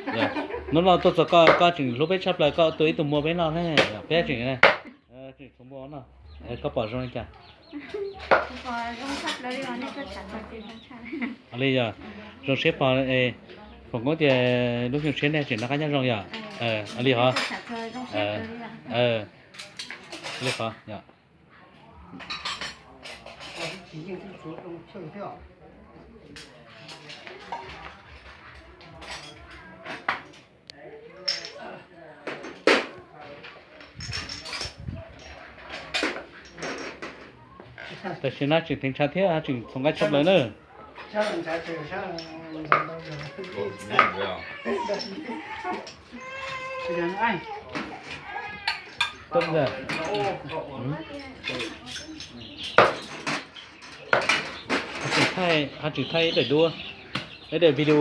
Hnub no tuaj txog koj, koj tseem hlub peb tshaj plaws, koj tua ib tug muag peb noj ne, peb tseem, tseem txhob muag no, koj pom zoo li cas? Li yog zoo siab pog, foom koob tias lub xyoo tshiab nej tseem noj qab nyob zoo yom. Li hov. Li hov. Tam sim no tseem theev tshav thiab tseem txhoov nqaij tshaj plaws na. Ho tseem thaij ib daim duab, ib daim video.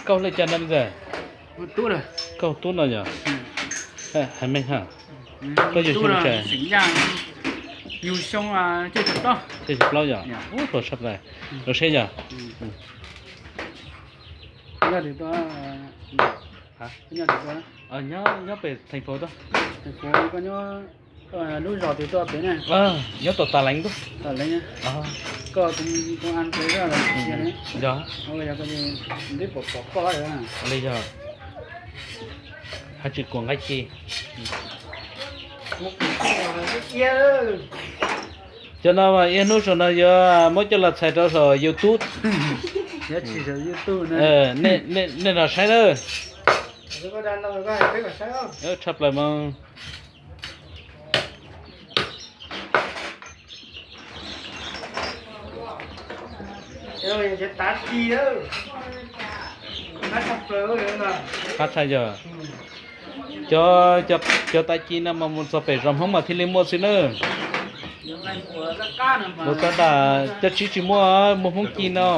Koj hu li cas no me ntxawm? Koj hu Tub no yog? Hais meej ha. Koj yug xyoo tsev? Yug xyoo cuaj caum plaub yog? Ub, hluas tshaj plaws. Zoo siab yog? Nyob pem theej fauv tuaj. Lub zos twg tuaj pem na? Nyob tom Tas Leev tuaj. Tas Leev. Koj tus koob as pem zaj los sis yog? Yog. Yog koj, neb pom pom koj li yog. Haj tsis kuam nqaij ci. Cov no mas ib hnub saum no yuav muab coj los txhais rau saum YouTube. Nej los saib na. Tshaj plaws mas. Qab tshaj yog. Cov, cov tas ci no mas mus txog pem zos Hmoob mas thiaj li muaj xwb na. Mus txog tas cov tsis tsis muaj, muaj Hmoob ci no.